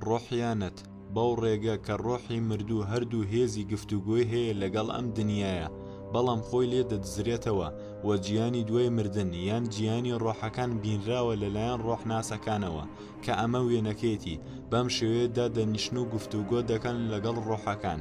ڕۆحیانەت، بەو ڕێگە کە ڕۆحی مردوو هەردوو هێزی گفتوگۆی هەیە لەگەڵ ئەم دنیایە بەڵام خۆی لێ دەدزرێتەوە و جیهانی دوای مردن یان جیهانی ڕۆحەکان بینراوە لەلایەن ڕۆحناسەکانەوە کە ئەمە وێنەکەیەتی بەم شێوەیە دادەنیشن و گفتوگۆ دەکەن لەگەڵ ڕۆحەکان.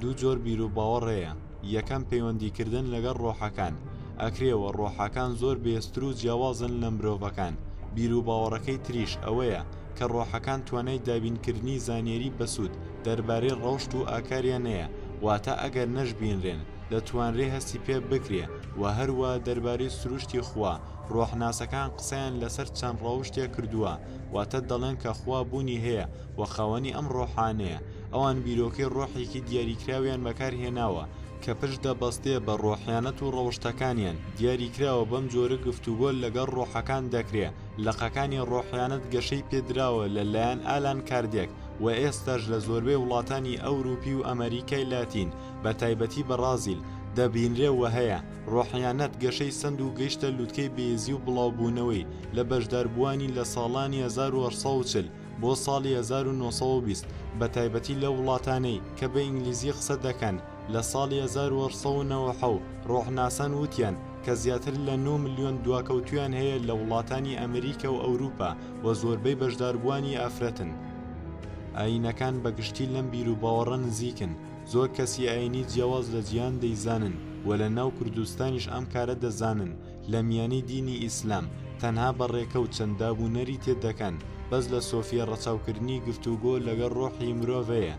دوو جۆر بیروباوەڕ هەیە، یەکەم پەیوەندیکردن لەگەڵ ڕۆحەکان ئەکرێ وە ڕۆحەکان زۆر بەهێزتر و جیاوازن لە مرۆڤەکان، بیروباوەڕەکەی تریش ئەوەیە کە ڕۆحەکان توانای دابینکردنی زانیاری بەسوود دەربارەی ڕەوشت و ئاکاریان هەیە واتە ئەگەر نەشبینرێن دەتوانرێ هەستی پێ بکرێ وە هەروا دەربارەی سروشتی خوا ڕۆحناسەکان قسەیان لەسەر چەند ڕەوشتێک کردووە واتە دەڵێن کە خوا بوونی هەیە و خاوەنی ئەم ڕۆحانەیە، ئەوان بیرۆکەی ڕۆحێکی دیاریکراویان بەکار هێناوە کە پشت دەبەستێ بە ڕۆحیانەت و ڕەوشتەکانیان، دیاریکراوە بەم جۆرە گفتوگۆ لەگەڵ ڕۆحەکان دەکرێ، لقەکانی ڕۆحیانەت گەشەی پێدراوە لە لایەن ئالان کاردێک و ئێستاش لە زۆربەی وڵاتانی ئەوروپی و ئەمەریکای لاتین بە تایبەتی بەڕازیل دەبینرێ و هەیە، ڕۆحیانەت گەشەی سەند و گەیشتە لوتکەی بەهێزی و بڵاوبوونەوەی لە بەشداربووانی لە ساڵانی 1840 بۆ ساڵی 1920 بە تایبەتی لەو وڵاتانەی کە بە ئینگلیزی قسە دەکەن لە ساڵی 1897 ڕۆحناسان وتیان کە زیاتر لە 9 ملیۆن دواکەوتویان هەیە لە وڵاتانی ئەمریکا و ئەوروپا و زۆربەی بەشداربووانی ئافرەتن. ئایینەکان بە گشتی لەم بیروباوەڕە نزیکن، زۆر کەسی ئایینی جیاواز لە جیهان دەیزانن و لە ناو کوردستانیش ئەم کارە دەزانن، لە میانەی دینی ئیسلام تەنها بە ڕێکەوت چەند داب و نەریتێ دەکەن بەس لە سۆفیە ڕەچاوکردنی گفتوگۆ لەگەڵ ڕۆحی مرۆڤەیە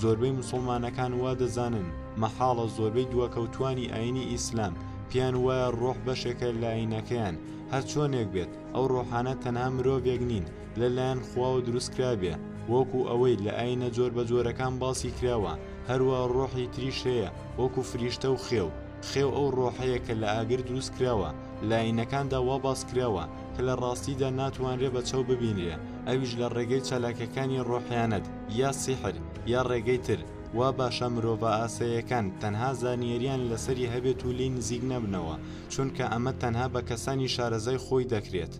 زۆربەی موسوڵمانەکان وا دەزانن مەحاڵە زۆربەی دواکەوتوانی ئاینی ئیسلام پێیان وایە ڕۆح بەشێکە لە ئاینەکەیان هەر چۆنێک بێت ئەو ڕۆحانە تەنها مرۆڤێک نین لە لایەن خواوە دروست کرابێ وەکو ئەوەی لە ئاینە جۆربەجۆرەکان باسی کراوە هەروا ڕۆحی تریش هەیە وەکو فریشتە و خێو خێو ئەو ڕۆحەیە کە لە ئاگر دروست کراوە، لە ئایینەکاندا وا باس کراوە کە لە ڕاستیدا ناتوانرێ بە چاو ببینرێ، ئەویش لە ڕێگەی چالاکیەکانی ڕۆحیانەت یا سیحر یا ڕێگەی تر، وا باشە مرۆڤە ئاساییەکان تەنها زانیاریان لەسەری هەبێت و لێی نزیک نەبنەوە، چونکە ئەمە تەنها بە کەسانی شارەزای خۆی دەکرێت.